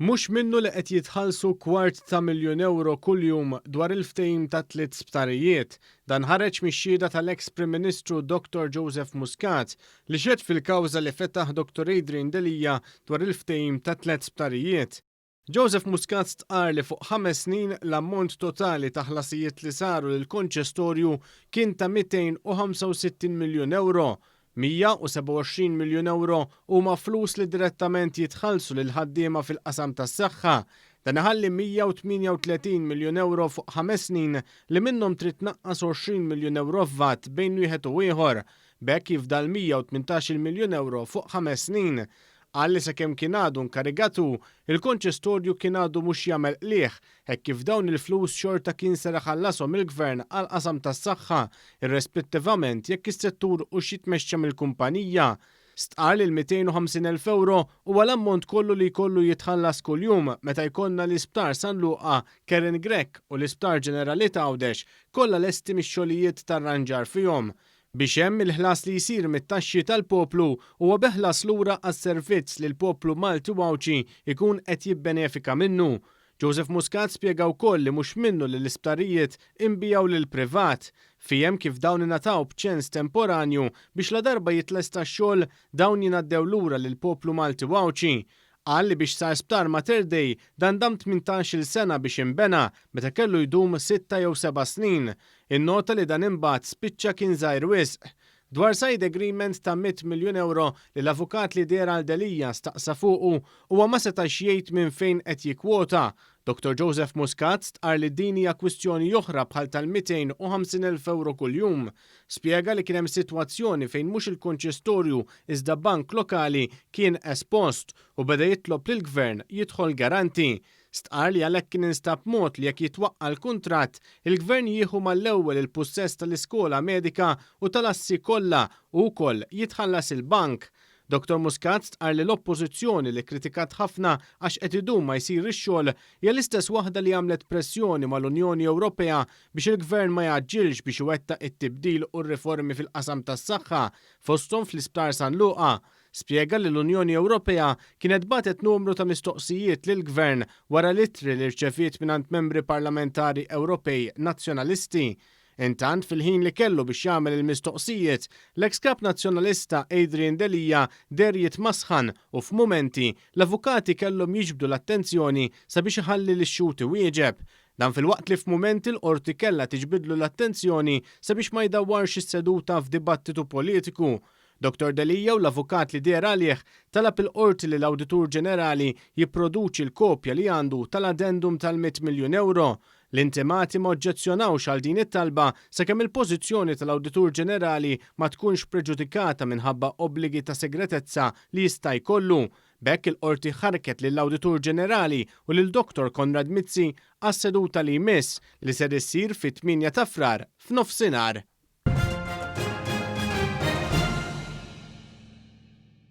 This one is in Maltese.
Mhux minnu li qed jitħallsu kwart ta' miljun ewro kuljum dwar il-ftehim tat-tliet sptarijiet. Dan ħareġ mix-xhieda tal-eks Prim Ministru Dottor Joseph Muscat li xehed fil-kawża li fetaħ Dottor Adrian Delia dwar il-ftehim tat-tliet sptarijiet. Joseph Muscat stqarr li fuq ħames snin l-ammont totali ta' ħlasijiet li saru lill-konċestorju kien ta' 265 miljun ewro. 127 miljun ewro huma flus li direttament jitħallsu lill-ħaddiema fil-qasam tas-saħħa. Dan iħalli 138 miljun ewro fuq ħames snin li minnhom trid tnaqqas 20 miljun ewro f'VAT bejn wieħed u ieħor. B'hekk jifdal 118-il miljun ewro fuq ħames snin. Qal li sakemm kien għadu inkarigat hu, il-konċestorju kien għadu mhux jagħmel qligħ hekk kif dawn il-flus xorta kien ser iħallashom il-Gvern għall-qasam tas-saħħa, irrespettivament jekk is-settur hux jitmexxa mill-kumpanija. Stqarr li l-250 elf ewro huwa l-ammont kollu li jkollu jitħallas kuljum meta jkollna l-Isptar San Luqa, Karen Grech u l-Isptar Ġenerali t'Għawdex kollha lesti mix-xogħlijiet ta' rranġar fihom. Biex hemm il-ħlas li jsir mit-taxxi tal-poplu huwa bi ħlas lura għas-servizz li l-poplu Malti u Għawdxi jkun qed jibbenefika minnu. Joseph Muscat spjega wkoll li mhux minnu li l-isptarijiet inbiegħu lill-privat. Fiehem kif dawn ingħataw b'ċens temporanju biex ladarba jitlesta x-xogħol dawn jingħaddew lura lill-poplu Malti u Għawdxi. Qal li biex sar sptar Mater Dei dan dam 18-il sena biex inbena meta kellu jdum sitta jew seba' snin. Innota li dan imbagħad spiċċa kien żgħir wisq. Dwar side agreement ta' mitt miljun ewro li l-avukat li deher għal Delia staqsa fuqu, huwa ma setax jgħid minn fejn qed jikkwota. Dottor Joseph Muscat stqarr li din hija kwistjoni oħra bħal tal-250 elf ewro kuljum. Spjega li kien hemm sitwazzjoni fejn mhux il-konċistorju iżda bank lokali kien espost u beda jitlob lill-Gvern jidħol garanti. Stqarr li għalhekk kien instab mod li jekk jitwaqqa' l-kuntratt, il-Gvern jieħu mal-ewwel il-pussess tal-iskola medika u tal-assi kollha u wkoll jitħallas il-bank. Dottor Muscat stqarr li l-Oppożizzjoni li kkritikat ħafna għax qed idum ma jsir ix-xogħol hija l-istess waħda li għamlet pressjoni mal-Unjoni Ewropea biex il-Gvern ma jgħaġġilx biex iwettaq it-tibdil u r-riformi fil-qasam tas-saħħa, fosthom fl-Isptar San Luqa. Spjega li l-Unjoni Ewropea kienet bagħtet numru ta' mistoqsijiet lill-Gvern wara l-ittri li rċeviet mingħand membri parlamentari Ewropej Nazzjonalisti. Intant, fil-ħin li kellu biex jagħmel il-mistoqsijiet, l-eks Kap Nazzjonalista Adrian Delia deher jitmasħan u f'mumenti, l-avukati kellhom jiġbdu l-attenzjoni sabiex iħalli lix-xhud iwieġeb. Dan filwaqt li f'mumenti l-Qorti kellha tiġbidlu l-attenzjoni sabiex ma jdawwarx is-seduta f'dibattitu politiku. Dottor Delia u l-avukat li deher għalih talab il-Qorti li l-Awditur Ġenerali jipproduċi l-kopja li għandu tal-addendum tal-mitt miljun ewro. L-intimati ma oġġezzjonawx għal din it-talba sakemm il-pożizzjoni tal-Awditur Ġenerali ma tkunx preġudikata minħabba obbligi ta' segretezza li jista' jkollu. B'hekk il-Qorti ħarrket lill-Awditur Ġenerali u lil Dottor Konrad Mizzi għas-seduta li jmiss, li ser issir fit-tmienja ta' Frar f'nofsinhar.